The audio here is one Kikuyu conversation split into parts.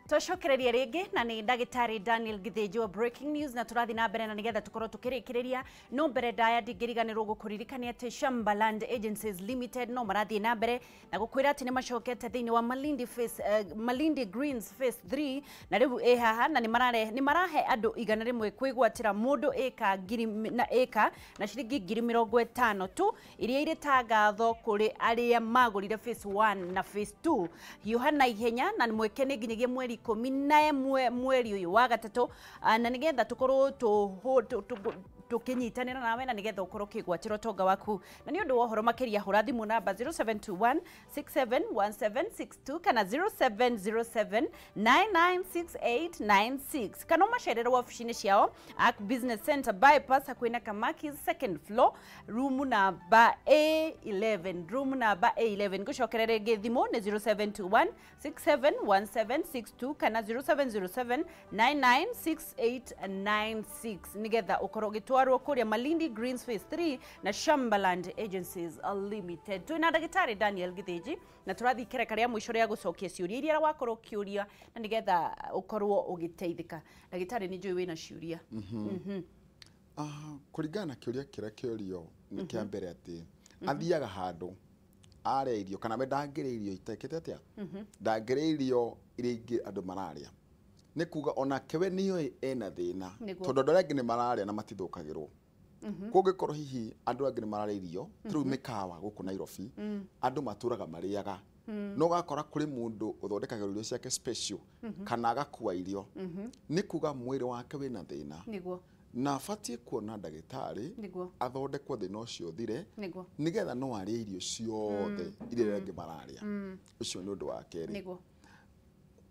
Twacokereria rĩngĩ na nĩ ndagĩtarĩ Daniel Githinji wa Breaking News, na tũrathiĩ na mbere na nĩgetha tũkorwo tũkĩrĩkĩrĩria. No mbere ndaya ndingĩriganĩrwo gũkũririkania atĩ Shamba Land Agencies Limited no marathiĩ na mbere na gũkwĩra atĩ nĩ macokete thĩinĩ wa Malindi Phase, Malindi Greens Phase 3, na rĩu ĩ haha na nĩ marahe andũ 100 kwĩgwatĩra mũndũ ĩka ngiri na ĩka na ciringi 50,000 tu, iria irĩ ta ngatho kũrĩ arĩa magũrire phase 1 na phase 2. Hiũha na ihenya na mweke nĩ nginyagia mweri 11 mweri ũyũ wa gatatũ, na nĩgetha tũkorwo tũkĩnyitanĩra nawe na nĩgetha ũkorwo ũkĩgwatĩra ũtonga waku. Na nĩ ũndũ wa ũhoro makĩria, hũra thimũ namba 0721 671762 kana 0707 996896, kana ũmacerere wabici-inĩ ciao, Arc Business Center, Bypass, hakuhĩ na Kamakis, second floor, room namba A11, room namba A11. Ngũcokerera rĩngĩ, thimũ nĩ 0721 671762 kana 0707 996896, nĩgetha ũkorwo ũgĩtwarwo kũrĩa Malindi Greens Phase 3 na Shambaland Agencies Limited. Twĩna ndagĩtarĩ Daniel Githinji na tũrathiĩ ikereka rĩa mũico rĩa gũcokia ciũria iria wakorwo ũkĩũria na nĩgetha ũkorwo ũgĩteithĩka. Ndagĩtarĩ, nĩ njũĩ wĩna ciũria. Ah, kũringana na kĩũria kĩrĩa kĩũrio nĩ kĩa mbere, atĩ athiaga handũ arĩa irio kana we ndangĩrĩa irio itekĩte atĩa, ndangĩrĩa irio iria ingĩ andũ mararĩa, nĩ kuga onake we nĩoĩ ena thĩna, tondũ andũ arĩa angĩ nĩ mararĩa na matithũkagĩrwo. Kũngĩkorwo hihi andũ angĩ nĩ mararĩa irio, ta rĩu mĩkawa gũkũ Nairobi andũ matũraga marĩaga, no ũgakora kũrĩ mũndũ ũthondekagĩrwo irio ciake special kana agakua irio, nĩ kuga mwĩrĩ wake wĩna thĩna na abatiĩ kuona ndagĩtarĩ athondekwo thĩna ũcio ũthire, nĩgetha no arĩe irio ciothe iria arĩa angĩ mararĩa. Ũcio nĩ ũndũ wa kerĩ.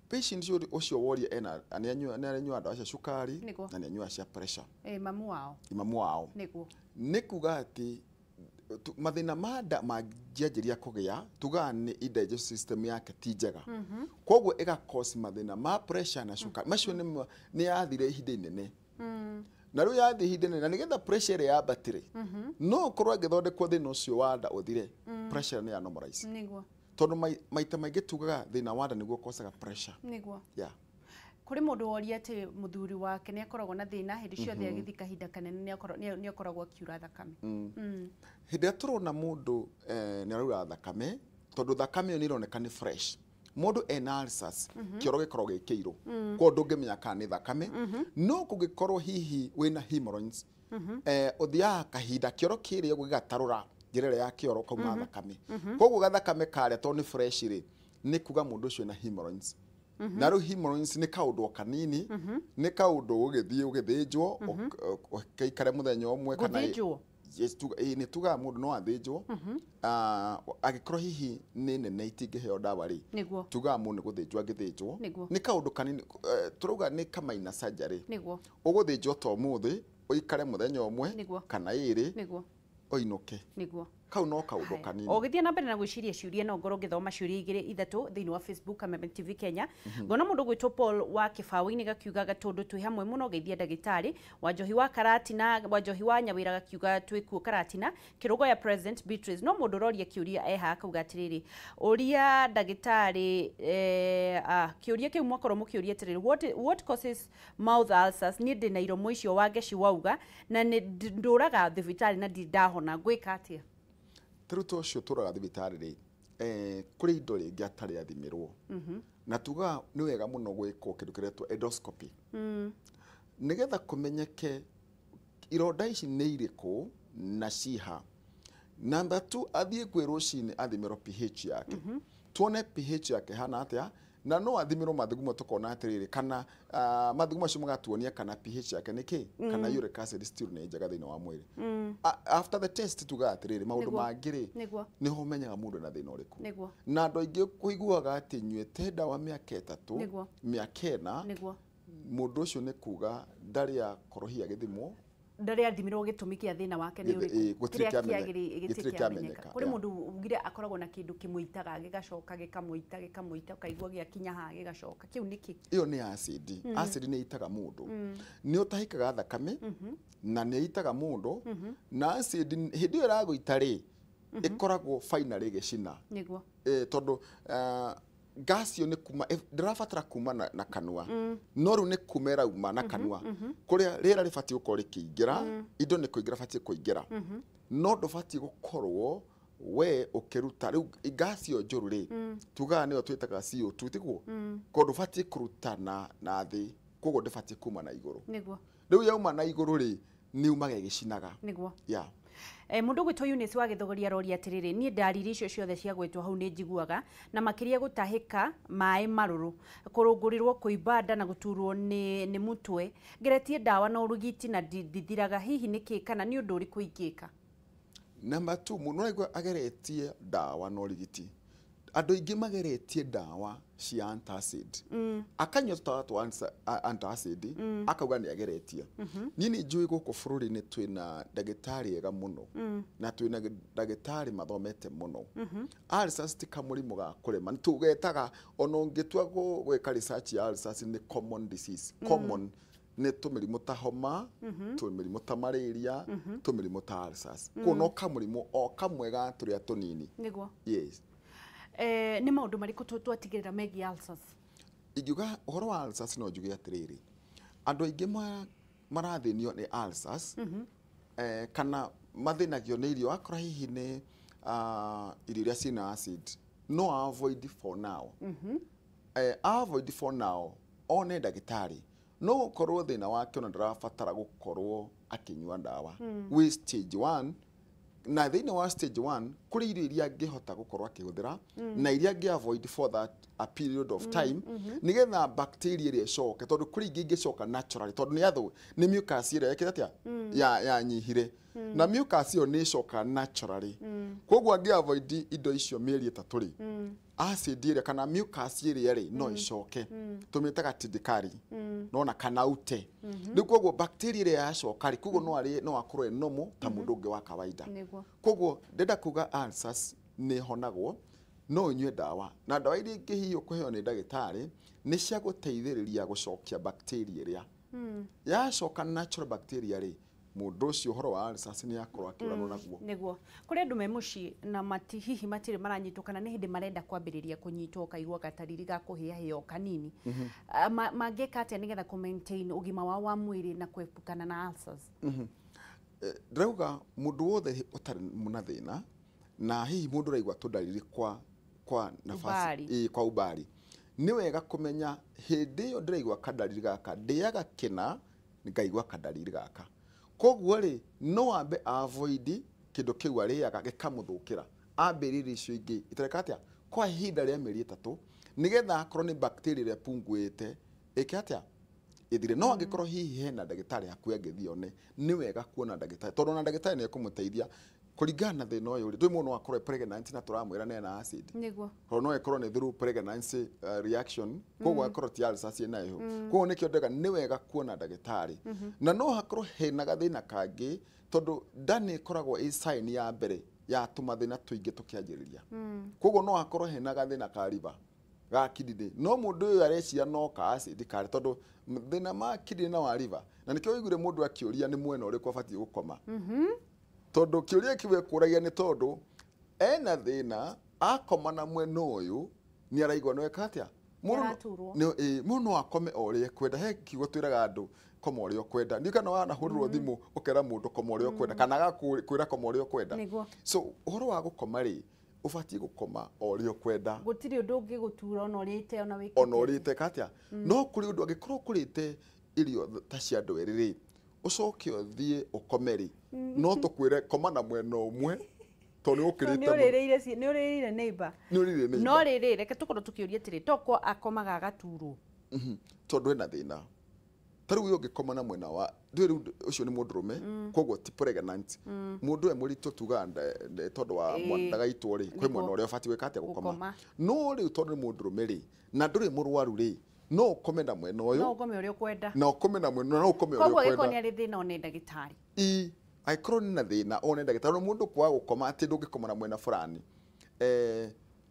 Patient ũcio woria ena nĩ aranyua ndawa cia cukari na nĩ anyuaga cia pressure. Ĩ mamu wao. Mamu wao. Nĩ kuga atĩ mathĩna ma nda mangĩanjĩria kũgĩa, tugaga nĩ digestive system yake ti njega, koguo ĩga cause mathĩna ma pressure na cukari macio. Nĩ yathire ihinda inene, na rĩu yathiĩ ihinda inene, na nĩgetha pressure ĩrĩa yambatĩre, no ũkorwo angĩthondekwo thĩna ũcio wa nda ũthire, pressure nĩ ya normalize, tondũ maita maingĩ tugaga thĩna wa nda nĩguo ũkosaga pressure. Kũrĩ mũndũ woria atĩ mũthuri wake nĩ akoragwo na thĩna hĩndĩ ciothe, agĩthiĩ kahinda kanene nĩ akoragwo akiura thakame. Hĩndĩ ĩrĩa tũrona mũndũ nĩ araura thakame, tondũ thakame ĩyo nĩ ĩroneka nĩ fresh, mũndũ ena ulcers, kĩoro gĩkoragwo gĩ kĩirũ, koguo ndũngĩmenya kana nĩ thakame. No kũngĩkorwo hihi wĩna hemorrhoids, ũthiaga kahinda kĩoro kĩrĩa ũguo gĩgatarũra njĩra ĩrĩa ya kĩoro kauma thakame, koguo gathakame karĩa tondũ nĩ fresh rĩ, nĩ kuga mũndũ ũcio ena hemorrhoids. Na rĩu hemorrhoids nĩ kaũndũ o kanini, nĩ kaũndũ ũgĩthiĩ ũgĩthĩnjwo ũkaikare mũthenya ũmwe kana. Gũthĩnjwo? Yes, nĩ tugaga mũndũ no athĩnjwo. Ah, angĩkorwo hihi nĩ nene itingĩheo ndawa rĩ, tugaga mũndũ nĩ gũthĩnjwo angĩthĩnjwo. Nĩ kaũndũ kanini, tũrauga nĩ ka minor surgery. Ũgũthĩnjwo ta ũmũthĩ, ũikare mũthenya ũmwe kana ĩrĩ, ũinũke. Kau no kaũndũ kanini. Ũgĩthiĩ na mbere na gwĩciria ciũria, no ngorwo ngĩthoma ciũria igĩrĩ ithatũ thĩinĩ wa Facebook Kameme TV Kenya. Ngona mũndũ gwĩtwo Paul wa Kĩbaũ-inĩ gakiuga, "Gatũndũ twĩ hamwe mũno, geithia ndagĩtarĩ wa Njohi wa Karatina." Wa Njohi wa Nyawĩra gakiuga, "Twĩkuo Karatina." Kĩrũgo ya President Beatrice, no mũndũ ũroria kĩũria eha akauga atĩrĩrĩ, "Ũria ndagĩtarĩ kĩũria kĩu mwakorwo mũkĩũria atĩrĩrĩ, what causes mouth ulcers? Niĩ ndĩna iromo icio Wangeci wauga na nĩ ndũraga thibitarĩ na ndirĩ ndahona, ngwĩka atĩa?" Ta rĩu ta ũcio tũraga thibitarĩ rĩ, kũrĩ indo rĩngĩ atarĩ athimĩrwo, na tugaga nĩ wega mũno gwĩkwo kĩndũ kĩretwo endoscopy, nĩgetha kũmenyeke ironda ici nĩ irĩkũ na ciha. Namba 2, athiĩ kwĩ rũcinĩ athimĩrwo pH yake, tuone pH yake hana atĩa, na no athimĩrwo mathugumo, tũkona atĩrĩrĩ kana mathugumo macio magatuonia kana pH yake nĩ kĩ, kana uric acid still nĩ njega thĩinĩ wa mwĩrĩ. After the test tugaga atĩrĩrĩ, maũndũ mangĩ rĩ, nĩho ũmenyaga mũndũ ena thĩna ũrĩkũ. Na andũ aingĩ kũiguaga atĩ nyuĩte ndawa mĩaka 3, mĩaka 4, mũndũ ũcio nĩ kuga ndarĩ akorwo hihi agĩthimwo. Ndarĩ athimirwo gĩtũmi kĩa thĩna wake nĩ ũrĩkũ. Gũtirĩ Kĩrĩa gĩtirĩ gĩtirĩ kĩamenyeka. kĩamenyeka, Kũrĩ mũndũ ugire akoragwo na kĩndũ kĩmũitaga, gĩgacoka gĩkamũita, gĩkamũita, ũkaigua gĩakinya haha gĩgacoka. Kĩu nĩkĩ? Ĩyo nĩ acid. Acid nĩ ĩitaga mũndũ, nĩ ũtahĩkaga thakame na nĩ ĩitaga mũndũ, na acid hĩndĩ ĩyo ĩragũita rĩ, ĩkoragwo finally ĩgĩcina. Tondũ Gas ĩyo nĩ kuma ndĩrabatara kuma na kanua, no rĩu nĩ kuma ĩrauma na kanua kũrĩa rĩera rĩbatiĩ gũkorwo rĩkĩingĩra, indo nĩ kũingĩra batiĩ kũingĩra, no ndũbatiĩ gũkorwo we ũkĩruta. Rĩu gas ĩyo njũru rĩ, tugaga nĩyo twĩtaga CO2, tiguo? Koguo ndũbatiĩ kũruta na thĩ, koguo ndĩbatiĩ kuma na igũrũ. Rĩu yauma na igũrũ rĩ, nĩ umaga ĩgĩcinaga. Yeah. Mũndũ gwĩtwo Eunice wa Gĩthũgũria aroria atĩrĩrĩ, niĩ ndariri icio ciothe cia gwĩtwo hau nĩ njiguaga, na makĩria gũtahĩka maĩ marũrũ, kũrũngũrĩrwo, kũimba nda na gũturwo nĩ mũtwe. Ngeretie ndawa na ũrigiti na ndithiraga, hihi nĩkĩ kana nĩ ũndũ ũrĩkũ ingĩka? Number 2, mũndũ araigua ageretie ndawa na ũrigiti. Andũ aingĩ mageretie ndawa cia antacid, akanyua tũtawa twa antacid, akauga nĩ ageretie. Niĩ nĩ njũĩ gũkũ bũrũri-inĩ twĩna ndagĩtarĩ ega mũno, na twĩna ndagĩtarĩ mathomete mũno. Ulcers ti kamũrimũ ga kũrema, tũgetaga ona ũngĩtua gwĩka research ya ulcers nĩ common disease. Common nĩ tũmĩrimũ ta homa, tũmĩrimũ ta malaria, tũmĩrimũ ta ulcers. Koguo no kamũrimũ o kamwe ga tũrĩa tũnini. Yes. Nĩ maũndũ marĩkũ twatigĩrĩra megiĩ ulcers? Ingiuga ũhoro wa ulcers no njuge atĩrĩrĩ, andũ aingĩ marathĩnio nĩ ulcers, kana mathĩnagio nĩ irio, akora hihi nĩ irio iria ciĩna acid, no avoid for now. Avoid for now, one ndagĩtarĩ, no gũkorwo thĩna wake ona ndarabatara gũkorwo akĩnyua ndawa. Wĩ stage 1, na thĩinĩ wa stage 1 kũrĩ irio iria angĩhota gũkorwo akĩhũthĩra na iria angĩ avoid for that a period of time, nĩgetha bacteria ĩrĩa ĩcoke, tondũ kũrĩ ingĩ ingĩcoka naturally, tondũ nĩ athũ nĩ mucus ĩrĩa ĩkĩte atĩa yanyihire, na mucus ĩyo nĩ ĩcoka naturally. Koguo angĩ avoid indo icio mĩeri 3 rĩ, acid ĩrĩa kana mucus ĩrĩa rĩ no ĩcoke, tũmĩtaga tindikari, nona kana ute. Rĩu koguo bacteria ĩrĩa yacoka rĩ, koguo no arĩe, no akorwo e normal ta mũndũ ũngĩ wa kawaida. Koguo ndĩrenda kuga ulcers nĩ ĩhonagwo, no ũnyue ndawa, na ndawa iria ingĩ hihi ũkũheo nĩ ndagĩtarĩ nĩ cia gũteithĩrĩria gũcokia bacteria ĩrĩa yacoka natural bacteria rĩ, mũndũ ũcio ũhoro wa ulcers nĩ akorwo akĩũranwo naguo. Nĩguo. Kũrĩ andũ me mũciĩ na hihi matirĩ maranyitwo kana nĩ hĩndĩ marenda kwambĩrĩria kũnyitwo, ũkaigua gatariri ga kũhĩahĩa o kanini. Mangĩka atĩa nĩgetha kũ maintain ũgima wao wa mwĩrĩ na kuepukana na ulcers? Ndĩrauga mũndũ wothe ũtarĩ na thĩna, na hihi mũndũ ũraigua tũndariri kwa nafasi, kwa ubari, nĩ wega kũmenya hĩndĩ ĩyo ndĩraigua kandariri gaka, ndĩaga kĩna ngaigua kandariri gaka. Koguo rĩ, no ambe avoid kĩndũ kĩu arĩaga gĩkamũthũkĩra, ambĩrĩrie icio ingĩ itareka atĩa kwa ihinda rĩa mĩeri 3, nĩgetha akorwo nĩ bacteria ĩrĩa ĩpunguĩte ĩke atĩa ĩthire. No angĩkorwo hihi hena ndagĩtarĩ hakuhĩ angĩthiĩ one, nĩ wega kuona ndagĩtarĩ, tondũ ona ndagĩtarĩ nĩ ekũmũteithia kũringana na thĩna ũyũ rĩ. Ndũĩ mũndũ no akorwo e pregnant na tũramwĩra nĩ ena acid. Tondũ no ĩkorwo nĩ through pregnancy reaction, koguo akorwo ti ulcers ĩnayo. Koguo nĩkĩo ndĩrauga nĩ wega kuona ndagĩtarĩ. Na no hakorwo hena gathĩna kangĩ, tondũ nda nĩ ĩkoragwo ĩ sign ya mbere ya tũmathĩna tũingĩ tũkĩanjĩrĩria. Koguo no hakorwo hena gathĩna ka liver, ga kidney, no mũndũ ũyũ areciria no ka acid karĩ, tondũ thĩna ma kidney na wa liver, na nĩkĩo ũiguire mũndũ akĩũria nĩ mwena ũrĩkũ abatiĩ gũkoma. Tondũ kĩũria kĩu ekũragia nĩ tondũ ena thĩna, akoma na mwena ũyũ nĩ araigua nĩ weka atĩa, mũndũ no akome o ũrĩa ekwenda. He kiugo twĩraga andũ, koma ũrĩa ũkwenda. Ndiũĩ kana wanahũrĩrwo thimũ ũkera mũndũ koma ũrĩa ũkwenda, kana agakwĩra koma ũrĩa ũkwenda. So ũhoro wa gũkoma rĩ, ũbatiĩ gũkoma o ũrĩa ũkwenda, gũtirĩ ũndũ ũngĩgũtura ona ũrĩte ona wĩkĩte, ona ũrĩte katia. No kũrĩ ũndũ angĩkorwo ũkũrĩte irio ta cia andũ erĩ rĩ, ũcoke ũthiĩ ũkome rĩ, no tũkwĩre koma na mwena ũmwe, tondũ nĩ ũkĩrĩte nĩ ũrĩrĩire neighbor. No rĩrĩ, reke tũkorwo tũkĩũria atĩrĩ, to kwa akomaga agaturwo tondũ ena thĩna. Ta rĩu ũngĩkoma na mwena wa ndũĩ, rĩu ũcio nĩ mũndũrũme, koguo ti pregnant. Mũndũ e mũritũ tugaga tondũ wa ndagaitwo rĩ, kwĩ mwena ũrĩa ũbatiĩ gwĩka atĩa gũkoma. No rĩu tondũ nĩ mũndũrũme rĩ, na ndũrĩ mũrwaru rĩ, no ũkome na mwena ũyũ, no ũkome ũrĩa ũkwenda, na ũkome na mwena, no ũkome ũrĩa ũkwenda. Koguo angĩkorwo nĩ arĩ thĩna one ndagĩtarĩ. Angĩkorwo nĩ na thĩna one ndagĩtarĩ. No mũndũ kwaga gũkoma atĩ ndũngĩkoma na mwena fulani,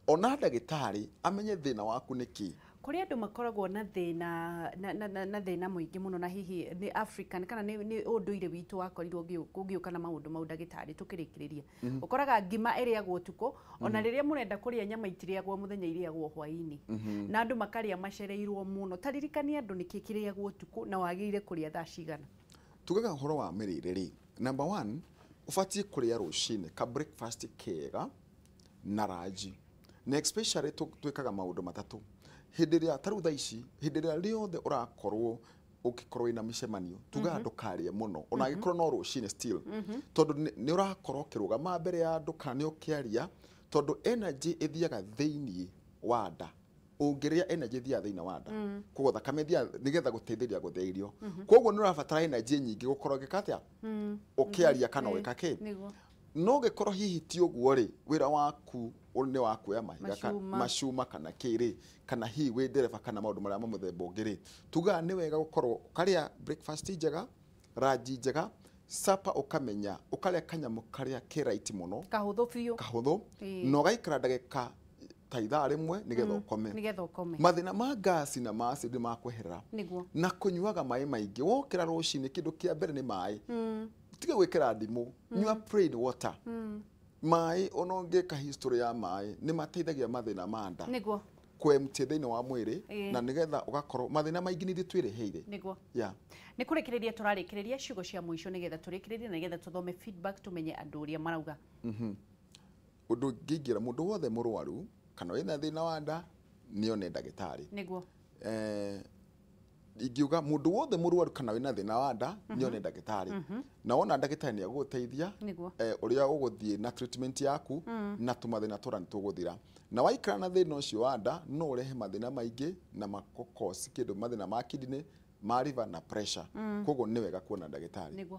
ona ndagĩtarĩ amenye thĩna waku nĩ kĩ. Kũrĩ andũ makoragwo na thĩna na thĩna mũingĩ mũno, na hihi nĩ African kana nĩ ũndũire witũ wakorirwo ũgĩũka na maũndũ mau. Ndagĩtarĩ, tũkĩrĩkĩrĩria, ũkoraga ngima ĩrĩagwo ũtukũ, ona rĩrĩa mũrenda kũrĩa nyama itirĩagwo mũthenya, irĩagwo hwaĩ-inĩ, na andũ makarĩa macereirwo mũno. Ta ririkania andũ nĩkĩ kĩrĩagwo ũtukũ na wagĩrĩire kũrĩa thaa cigana? Tugaga ũhoro wa mĩrĩre rĩ, number one, ũbatiĩ kũrĩa rũcinĩ ka breakfast kega na ranji, na especially twĩkaga maũndũ matatũ hĩndĩ ĩrĩa ta rĩu thaa ici, hĩndĩ ĩrĩa rĩothe ũrakorwo ũngĩkorwo wĩna mĩcemanio, tugaga ndũkarĩe mũno, ona angĩkorwo no rũcinĩ still, tondũ nĩ ũrakorwo ũkĩrũgama mbere ya andũ kana nĩ ũkĩaria, tondũ energy ĩthiaga thĩiniĩ wa nda. Ũngĩrĩa, energy ĩthiaga thĩinĩ wa nda, koguo thakame ĩthiaga nĩgetha gũteithĩrĩria gũthĩa irio, koguo nĩ ũrabatara energy nyingĩ gũkorwo ũgĩka atĩa, ũkĩaria kana ũgĩka kĩ. No gĩkorwo hihi ti ũguo rĩ, wĩra waku nĩ wa kuoya mahiga Macuma. Macuma kana kĩrĩ, kana hihi wĩ ndereba kana maũndũ marĩa ma mũthemba ũngĩ rĩ, tugaga nĩ wega gũkorwo ũkarĩa breakfast njega, ranji njega, supper ũkamenya ũkarĩa kanyamũ karĩa ke right mũno. Kahũthũ biũ. Kahũthũ. Na ũgaikara ndagĩka ta ithaa 1 nĩgetha ũkome. Nĩgetha ũkome. Mathĩna ma ngasi na ma acid makweherera. Na kũnyuaga maĩ maingĩ. Wokĩra rũcinĩ, kĩndũ kĩa mbere nĩ maĩ. Tiga gwĩkĩra ndimũ, nyua plain water, maĩ. Ona ũngĩka history ya maĩ, nĩ mateithagia mathĩna ma nda kwemtie thĩinĩ wa mwĩrĩ, na nĩgetha ũgakorwo mathĩna maingĩ nĩ ithuĩ twĩreheire. Yeah. Nĩ kũrĩkĩrĩria tũrarĩkĩrĩria, ciugo cia mũico nĩgetha tũrĩkĩrĩrie na nĩgetha tũthome feedback, tũmenye andũ ũrĩa marauga. Ũndũ ũngĩingĩra, mũndũ wothe mũrwaru kana wĩna thĩna wa nda nĩ one ndagĩtarĩ. Ingiuga mũndũ wothe mũrwaru kana wĩna thĩna wa nda nĩ one ndagĩtarĩ, na wona ndagĩtarĩ nĩ egũgũteithia ũrĩa ũgũthiĩ na treatment yaku, na tũmathĩna tũra nĩ tũgũthira. Na waikara na thĩna ũcio wa nda, no ũrehe mathĩna maingĩ na makũkosi kĩndũ, mathĩna ma kidney, ma liver na pressure. Koguo nĩ wega kuona ndagĩtarĩ.